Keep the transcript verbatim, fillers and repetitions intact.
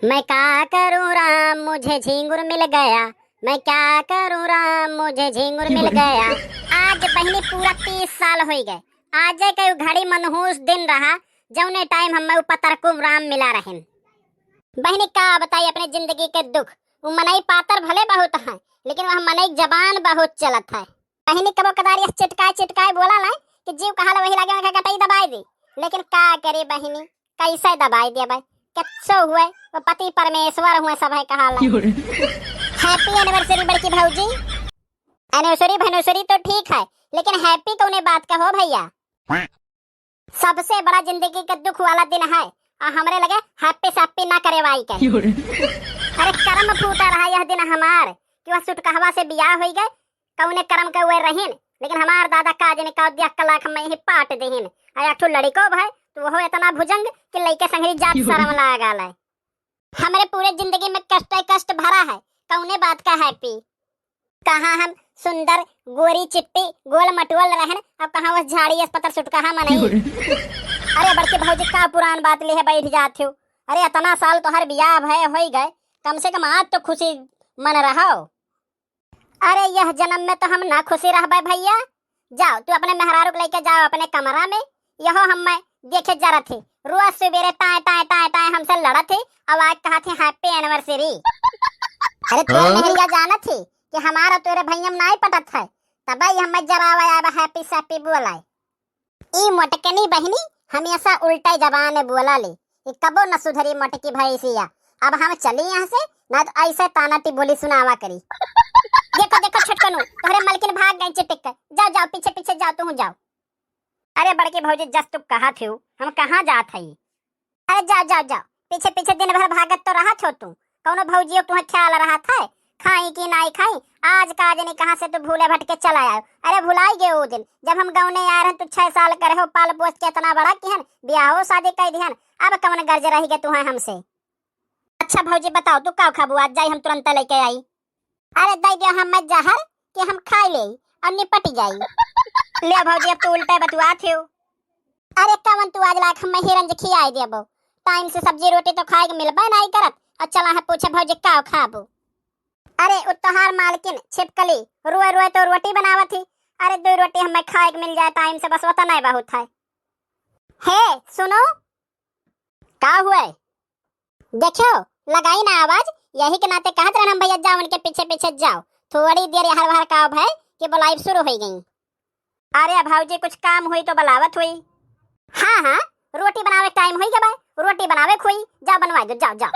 मैं क्या करूं राम, मुझे झींगुर मिल गया, मैं क्या करूं राम, मुझे झींगुर मिल गया। आज बहिनी पूरा तीस साल होइ गए, आज के उ घड़ी मनहूस दिन रहा, जौने टाइम हम्मे उ पतरकुम राम मिला रहेन। बहिनी का बताई अपने जिंदगी के दुख, उ मनई पातर भले बहुत हैं, लेकिन वह मनई जबान बहुत चलत है। बहिनी कबो कदार यस चिटकाए चिटकाए बोला लाए कि जीव कहाला वही लागे, उनका गटई दबाए दी। लेकिन का करे बहिनी, कैसे दबाए दिया भाई, कच्चो हुए वो पति परमेश्वर हुए, सब है कहाला। Happy anniversary बड़की भौजी। Anniversary भनुसरी तो ठीक है, लेकिन happy कौने बात का हो भैया? सबसे बड़ा जिंदगी के दुख वाला दिन है, आ हमरे लगे happy सैप्पी ना करे वाई के। अरे करम फूटा रहा यह दिन हमार, कि वह सुटकहवा से बियाह होई गए, कौने करम के वे रहीन, लेकिन हमार दादा का जने का दिया कलाक में ही पाट देहिन। आ एक ठो लड़िको भय, तो वो इतना भुजंग कि लइके संगरी जात शरम लागा लै। हमरे पूरे जिंदगी में कष्ट ही कष्ट भरा है, कौने बात का happy? कहाँ हम सुंदर, गोरी, चिट्टी, गोल मटोल रहन, अब कहाँ वह झाड़ी अस पतर सुटकहा मनई। अरे बड़की भौजी, का पुरान बात लेहे बैठ जात हो? अरे इतना साल तोहर बियाह भय होई गए, कम से कम आज तो खुशी मन रहो। अरे यह जन्म में तो हम ना खुशी रहबे भैया। जाओ तू अपने मेहरारू के लेके जाओ अपने कमरा में, यहो हम्मे देखे जरत ही, रोज सुबेरे टाय टाय टाय टाय हमसे लड़त ही, अब आज कहत ही happy anniversary। अरे तोर हाँ? मेहरिया जानत ही कि हमारा तोरे भैया में नाई पटत है, तब ही हम्मे जरावे आवे happy सैप्पी बोलाए। ई मोटकनी बहिनी हमेशा उल्टा जबान बोला ले, ई कबो न सुधरी मोटकी भैंसिया। अब हम चली यहाँ से, ना तो ऐसे ताना टिबोली सुनावा करी। देखो देखो छोटकनू, तोहरे मलकिन भाग गई चिटिक के, जाओ जाओ पीछे पीछे जाओ, तू जाओ। अरे बड़की भौजी जस तू कहा थी, हम कहाँ जात हई? अरे जाओ जाओ जाओ, पीछे पीछे दिन भर भागत तो रहत हो तू, कौनो भौजियो तुहे ख्याल रहत है, खाई कि नाई खाई? आज का जनी कहाँ से तू भूले भटके चला आयो। अरे भुलाई गए वो दिन जब हम गौने आए रहन, तू छह साल के रहो, पाल पोस के इतना बड़ा किहन, बियाहो शादी कर दिहन, अब कौन गर्ज रही गए तुहे हमसे? अच्छा भौजी बताओ तू का खाबू, आज जाई हम तुरंत लेके आई। अरे दे दियो हम्मे जहर कि हम खाई ले और निपट जाई। ले भौजी अब तू उल्टे बतुआत हो। अरे कवन तू आज लाख हम्मे हिरंज खियाई देबो, टाइम से सब्जी रोटी तो खाए के मिलबे नाई करत, और चला है पूछे भौजी का खाबो। अरे उ तोहार मालकिन छिपकली रोए रोए तो रोटी बनावत ही। अरे दो रोटी हम्मे खाए के मिल जाए टाइम से, बस उतना ही बहुत है। हे सुनो, का हुए? देखो, लगाई ना आवाज, यही के नाते कहत रहन हम भैया जाओ उनके पीछे पीछे जाओ, थोड़ी देर यहाँ बाहर का भय कि बुलाइब शुरू हो गई। अरे भौजी कुछ काम हुई तो बुलावत हुई। हाँ हाँ, रोटी बनावे टाइम हुई गवा, रोटी बनावे खुई, जाओ बनवा दो, जाओ जाओ।